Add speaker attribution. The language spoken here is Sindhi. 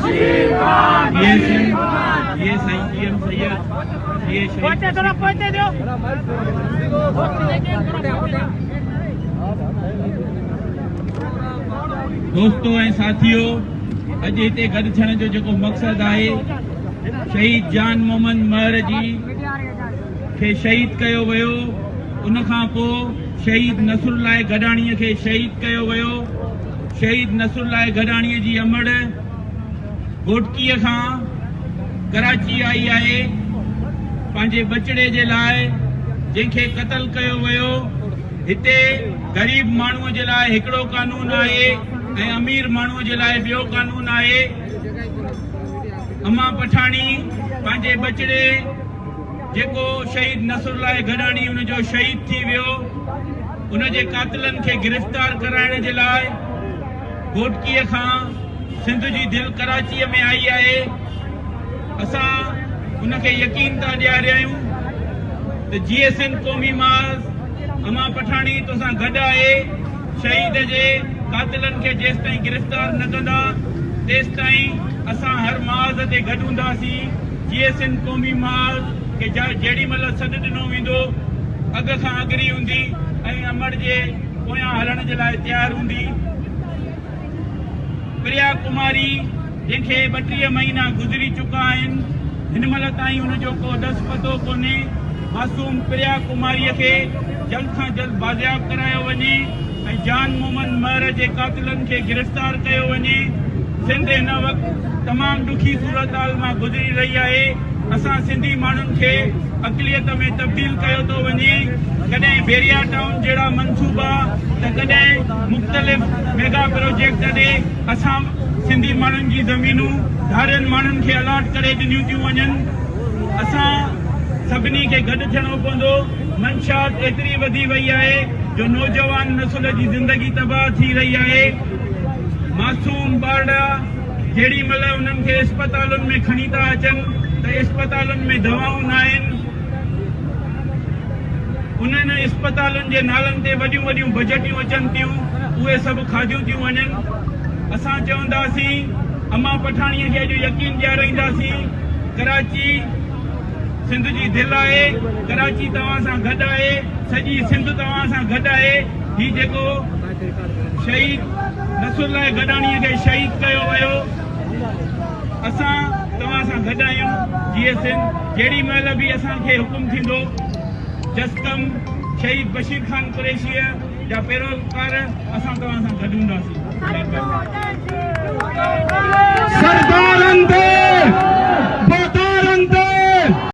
Speaker 1: جيئي سنڌ، جيئي سائين جي ايم سيد، جيئي شهيد. دوستو ۽ ساٿيو، اڄ هتي گڏ ٿيڻ جو جيڪو مقصد آهي، شهيد جان محمد مهر جي کي شهيد ڪيو ويو، ان کان پوء شهيد نصرالله گڏاڻي کي شهيد ڪيو ويو. شهيد نصرالله گڏاڻي جي امڙ گهوٽڪيء کان ڪراچي آئي آهي پنهنجي ٻچڙي جي لاء جنهن کي قتل ڪيو ويو. هتي غريب ماڻهوء جي لاء هڪڙو قانون آهي ۽ امير ماڻهوء جي لاء ٻيو قانون آهي. امان پٺاڻي پنهنجي ٻچڙي جيڪو شهيد نصرالله گڏاڻي ان جو شهيد ٿي ويو ان جي قاتلن کي گرفتار ڪرائڻ جي لاء گهوٽڪيء کان سنڌ جي دل ڪراچيء ۾ آئي آهي. اسان ان کي يقين ٿا ڏياريون ته جيئي سنڌ قومي محاذ امان پٺاڻي توسان گڏ آهي. شهيد جي قاتلن کي جيستائين گرفتار نه ڪندا تيستائين اسان هر محاذ تي گڏ هونداسين. جيئي سنڌ قومي محاذ کي جهڙي مهل سڏ ڏنو ويندو اڳ کان اڳري هوندي ۽ امڙ جي پويان هلڻ جي لاء تيار هوندي. پريا ڪماري جنهن کي 32 مهينا گذري چڪا آهن، هن مهل تائين ان جو ڪو ڏس پتو ڪونهي. معصوم پريا ڪماري کي جلد کان جلد بازياب ڪرايو وڃي ۽ جان محمد مهر جي قاتلن کي گرفتار ڪيو وڃي. سنڌ هن وقت تمام ڏکي صورتحال مان گذري رهي آهي. اسان سنڌي ماڻهن کي اقليت ۾ تبديل ڪيو ٿو وڃي، ڪڏهن بحريا ٽائون جهڙا منصوبا ته ڪڏهن مختلف ميگا پروجيڪٽ ڏي اسان سنڌي ماڻهن جي زمينون ڌارين ماڻهن کي الاٽ ڪري ڏنيون ٿيون وڃن. اسان سڀني کي گڏ ٿيڻو پوندو. منشيات ايتري وڌي وئي آهي جو نوجوان نسل جي زندگي تباهه ٿي رهي آهي. معصوم ٻارڙا جهڙي مهل انهن کي اسپتالن ۾ کڻي ٿا اچن ته اسپتالن ۾ دوائون ناهن. انهن اسپتالن جي نالن تي وڏيون وڏيون بجيٽيون اچن ٿيون، اهي سڀ کاڌيون ٿيون وڃن. اسان چونداسين امان پٺاڻيء کي اڄ يقين ڏيارائينداسين ڪراچي سنڌ جي دل آهي، ڪراچي توهان سان گڏ آهي، سڄي سنڌ توهان سان گڏ آهي. هي جيڪو شهيد نصرالله گڏاڻيء کي شهيد ڪيو ويو، اسان توهان سان گڏ آهيون. جيئي سنڌ. جهڙي مهل به اسان کي حڪم ٿيندو، جسقم شهيد بشير خان قريشيء جا پيروڪار اسان توهان سان گڏ هونداسين. مهرباني.